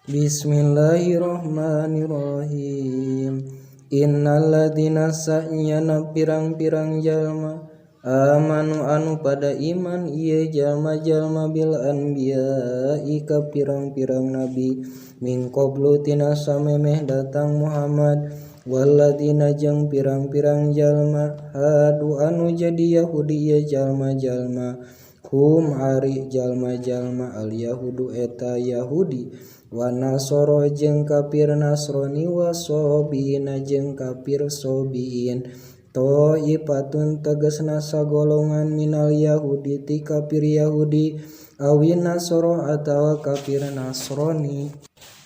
Bismillahirrahmanirrahim. Innalladzina sa'yana pirang-pirang jalma amanu anu pada iman ieu jalma-jalma bil anbiya'i ka pirang-pirang nabi min qablu tina samemeh datang Muhammad walladzina jeung pirang-pirang jalma hadu anu jadi Yahudi ieu jalma-jalma hum ari jalma-jalma al yahudu eta Yahudi wa nasoro jeung kafir Nasrani wa sobina jeung kafir sobiin toifatun tegasna sagolongan minal Yahudi ti kafir Yahudi awin nasoro atawa kafir Nasrani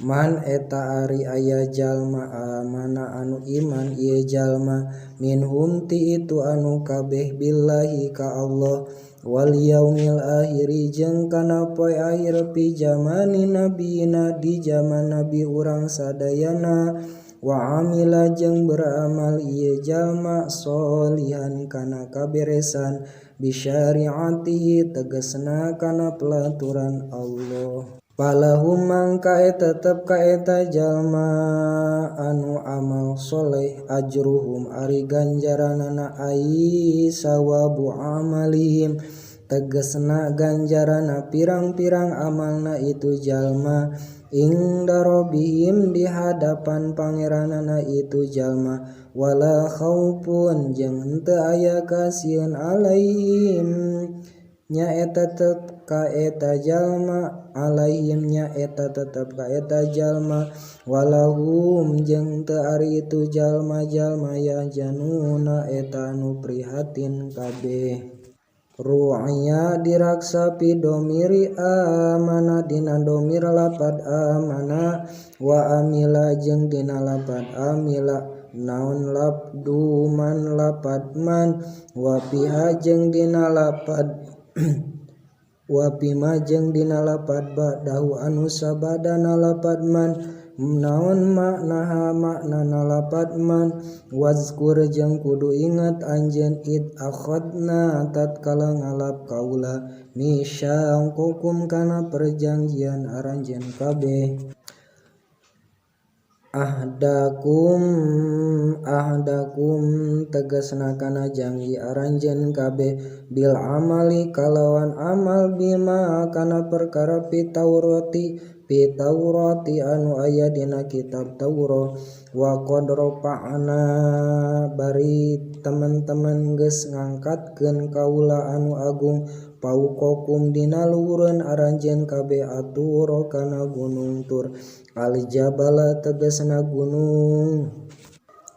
man eta ari aya jalma amana anu iman ieu jalma minhum ti itu anu kabeh billahi ka Allah wal yaumil akhiri jeung kana poe akhir pi zamani nabiyina di zaman nabi urang sadayana wa amila jeung beramal ieu jalma sholihan kana kaberesan bisyariatihi tegasna kana pelaturan Allah. Palahum mangka tetep ka eta jalma anu amal soleh ajruhum ari ganjaranana ai sawabu amalihim tegasna ganjarana pirang-pirang amalna itu jalma ingda rabbihim di hadapan pangeranana itu jalma wala khaufun jeung henteu aya kasieun alaihim nyaeta tetep ka eta jalma alaihim nyaeta tetep ka eta jalma walahum jeung teu ari itu jalma-jalma ya januna eta anu prihatin kabeh. Ru'ya diraksa fi domiri amana dina domir lapad amana wa amila jeung dina lapad amila naon labdu man lapad man wa fiha jeung dina lapad wa bima jeung dina lapad ba'dahu anu sabadana lapad man naon maknaha maknana lapad man wazkur jeung kudu ingat anjeun id akhadna tatkala ngalap kaula misyaqakum kana perjanjian aranjeun kabeh ahdakum ahdakum tegasna kana janji aranjeun kabeh bil amali kalawan amal bima kana perkara fi taurati anu aya dina kitab Taurat wa qad rafa'na bari teman-teman geus ngangkatkeun kaula anu agung pauqakum dina luhureun aranjeun kabeh atur kana gunung Tur aljabala tegasna gunung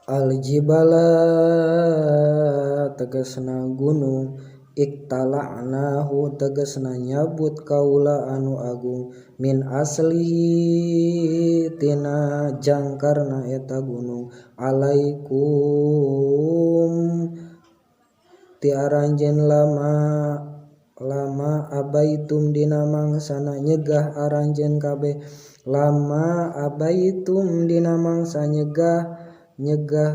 aljibala tegasna gunung iktala'nahu tegasna nyabut kaula anu agung min aslihi tina jangkarna eta gunung alaikum ti aranjeun lama abaitum dina mangsana nyegah aranjeun kabeh lama abaitum dina mangsa nyegah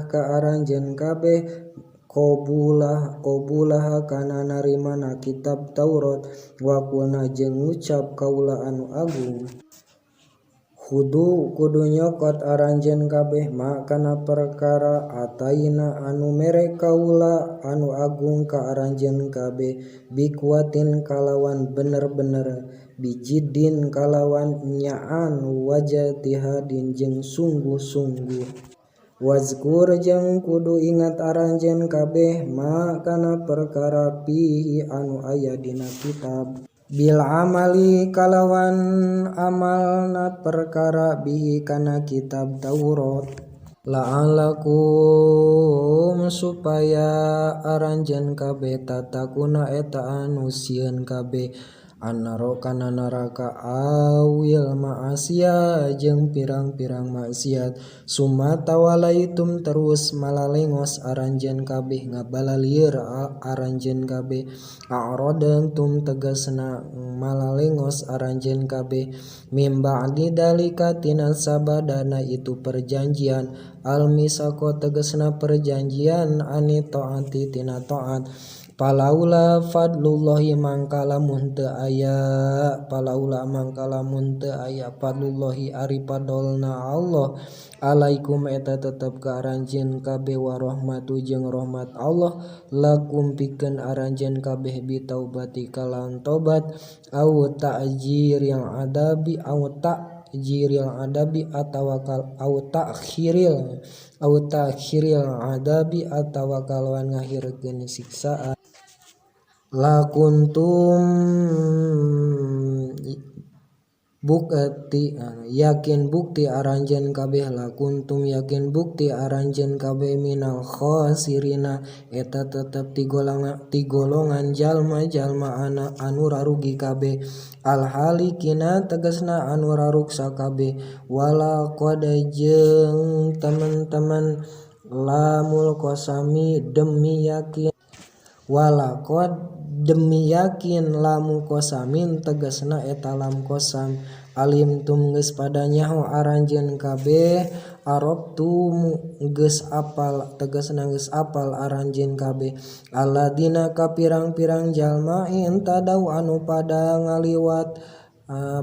ka aranjeun kabeh qobulah kana narimana kitab Taurat wa qulna jeung ngucap kaula anu agung Khudu kudu nyokot aranjeun kabeh ma kana perkara ataina anu mere kaula anu agung ka aranjeun kabeh bikuatin kalawan bener-bener bijidin kalawan nyaan wajatihadin jeung sungguh-sungguh wazkur jeung kudu ingat aranjeun kabeh ma kana perkara pihi anu aya dina kitab bil amali kalawan amalna perkara bihi kana kitab Taurat la'alakum supaya aranjeun kabeh tatakuna eta anu sieun kabeh annaro kana neraka awil ma'asiya jeung pirang-pirang maksiat summa tawalaitum terus malalengos aranjeun kabeh ngabalalieur aranjeun kabeh a'radantum tegasna malalengos aranjeun kabeh mim ba'di dalika tina sabadana itu perjanjian al misaqo tegasna perjanjian ani taati tina taat Palaula fadlullahi mangka lamun teu aya palaula mangka lamun teu aya fadlullahi ari fadolna Allah alaikum eta tetep ka aranjeun kabeh warahmatu jeung rahmat Allah lakum pikeun aranjeun kabeh bitaubati kalawan tobat au ta'jir yang adabi au ta'jiril adabi atawa au ta'khiril adabi atawa kalawan ngahirkeun siksaan lakuntum bukti yakin bukti aranjeun kabeh lakuntum yakin bukti aranjeun kabeh minal khosirina eta tetep ti golongan jalma-jalma anu rarugi kabeh alhalikina tegasna anu raruksa kabeh wala qad jeung teman-teman lamul qasami demi yakin wala qad demi yakin lamu kosamin tegasna eta lam kosam alim tum geus pada nyaho aranjeun kabeh arabtum geus apal tegasna geus apal aranjeun kabeh alladina ka pirang-pirang jalma intadau anu pada ngaliwat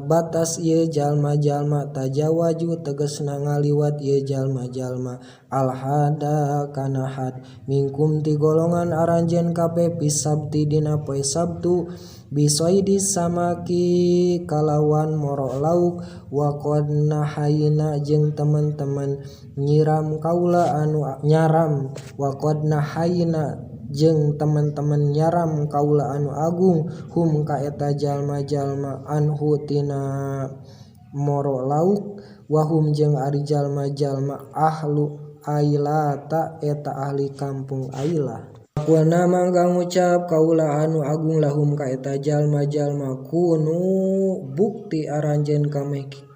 batas ieu jalma-jalma tajawaju tegasna ngaliwat ieu jalma-jalma alhada kana had mingkum ti golongan aranjeun kabeh pisabti dina poe Sabtu bisoidi samaki kalawan moro lauk wa qad nahayna jeung teman-teman nyiram kaula anu nyaram wa qad nahayna jeung teman-teman nyaram kaula anu agung hum ka eta jalma-jalma anhu tina moro lauk wahum jeung ari jalma-jalma ahlu ailata eta ahli kampung Ailah. Qulna mangga ngucap kaula anu agung lahum ka eta jalma-jalma kunu bukti aranjeun kameh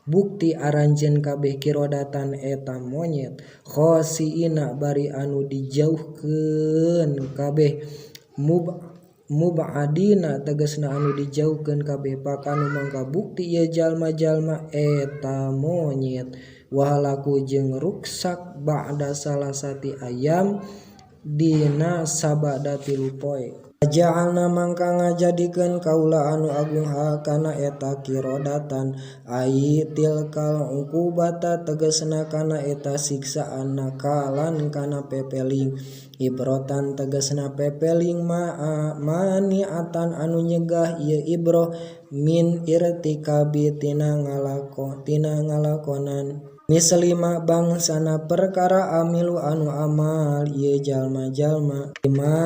bukti aranjeun kabeh kirodatan eta monyet khosiina bari anu dijauhkeun kabeh mubadina tegasna anu dijauhkeun kabeh pakanu mangka bukti ieu jalma-jalma eta monyet wahalaku jeung ruksak ba'da salasati ayam dina sabada tilu poe. Ja'alna mangka ngajadikeun kaula anu agung ha kana eta kirodatan ai tilkal uqubata tegasna kana eta siksaan nakalan kana pepeling ibrotan tegasna pepeling maniatan anu nyegah ieu ibroh min irtikabi tina ngalakonan mislima bangsana perkara amilu anu amal ieu jalma-jalma lima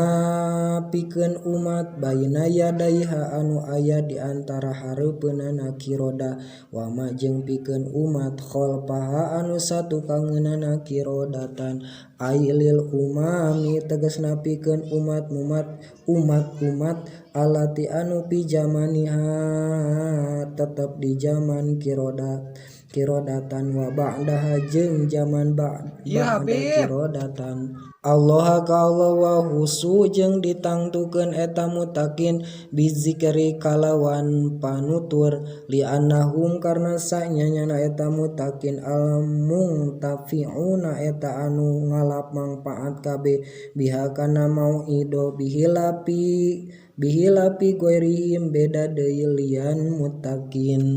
pikeun umat baina yadaiha anu aya di antara hareupeunana kiroda wama jeung pikeun umat khalfaha anu satukangeunana kirodatan ailil umami tegasna pikeun umat umat alati anu pi zamaniha tetep di zaman kirodat kirodatan wa ba'daha jeung zaman ba'da kirodatan Allah ka Allah wa husu jeung ditangtukeun eta mutakin bizikri kalawan panutur li annahum karna sanyana eta mutakin al-muntafi'una eta anu ngalap mangpaat kabeh biha kana mau'ido bihilapi goirihim beda deui lian mutakin.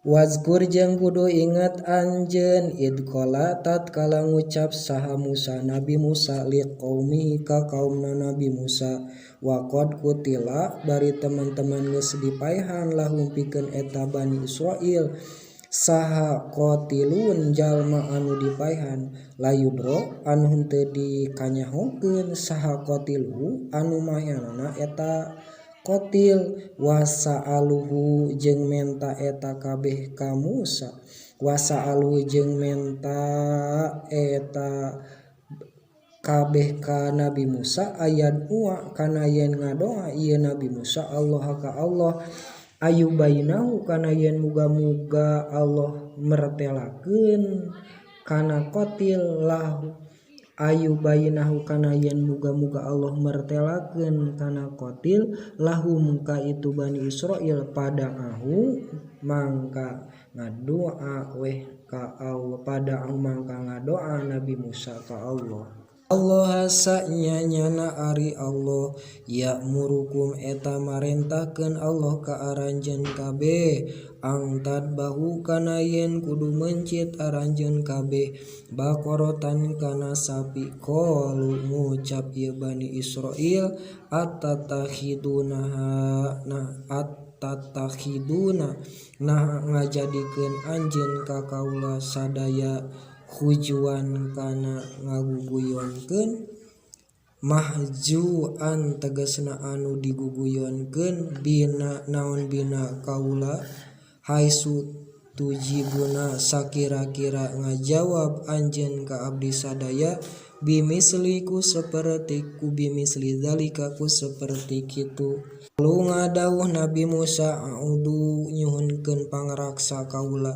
Wazkur jeung kudu ingat anjeun idqala tatkala ngucap saha Musa Nabi Musa liqaumihi ka kaumna Nabi Musa wa qad kutila bari teman-teman geus dipaehan lahum pikeun eta Bani Israil saha qatilun jalma anu dipaehan layudro anu henteu dikanyahokeun saha qatilu anu mayanana eta qatil wasa'aluhu jeung menta eta kabeh ka Musa wasa'aluhu jeung menta eta kabeh ka Nabi Musa ayat ua kana yen ngadoa ieu Nabi Musa Allah ka Allah ayu bainahu kana yen muga-muga Allah mertelakeun kana qatil lahu ayu bainahu kana yen muga-muga Allah mertelakeun kana qatil lahum ka itu Bani Israil pada ahu mangka ngadoa weh ka Allah pada ahu mangka ngadoa Nabi Musa ka Allah. Allah sanyana ari Allah ya'murukum eta marentahkeun Allah ka aranjeun kabeh angtad bahu kana yen kudu mencit aranjeun kabeh baqaratan kana sapi qalu ngucap ieu Bani Israil atatakhiduna na atatakhiduna nah ngajadikeun anjeun ka kaula sadaya hujuan kana ngaguguyonkeun mahjuan tegasna anu diguguyonkeun bina naon bina kaula haisu tujibuna sakira-kira ngajawab anjeun ka abdi sadaya bimisliku saperti ku bimisli zalika ku saperti kitu. Lalu ngadawuh Nabi Musa a'udzu nyuhunkeun pangraksa kaula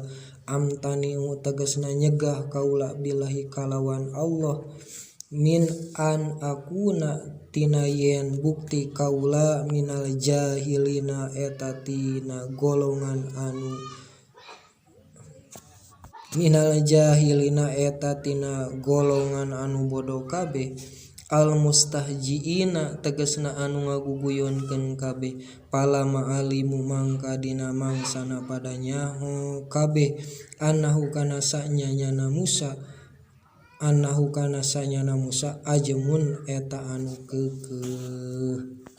amtaniu tegasna nyegah kaula billahi kalawan Allah min an akuna tina yen bukti kaula minal jahilina eta tina golongan anu minal jahilina eta tina golongan anu bodoh kabeh al mustahjiina tegasna anu ngaguguyonkeun kabeh palama alimu mangka dina mangsana pada nyaho kabeh annahu kana sanyana Musa annahu kana sanyana Musa ajmun eta anu keukeuh.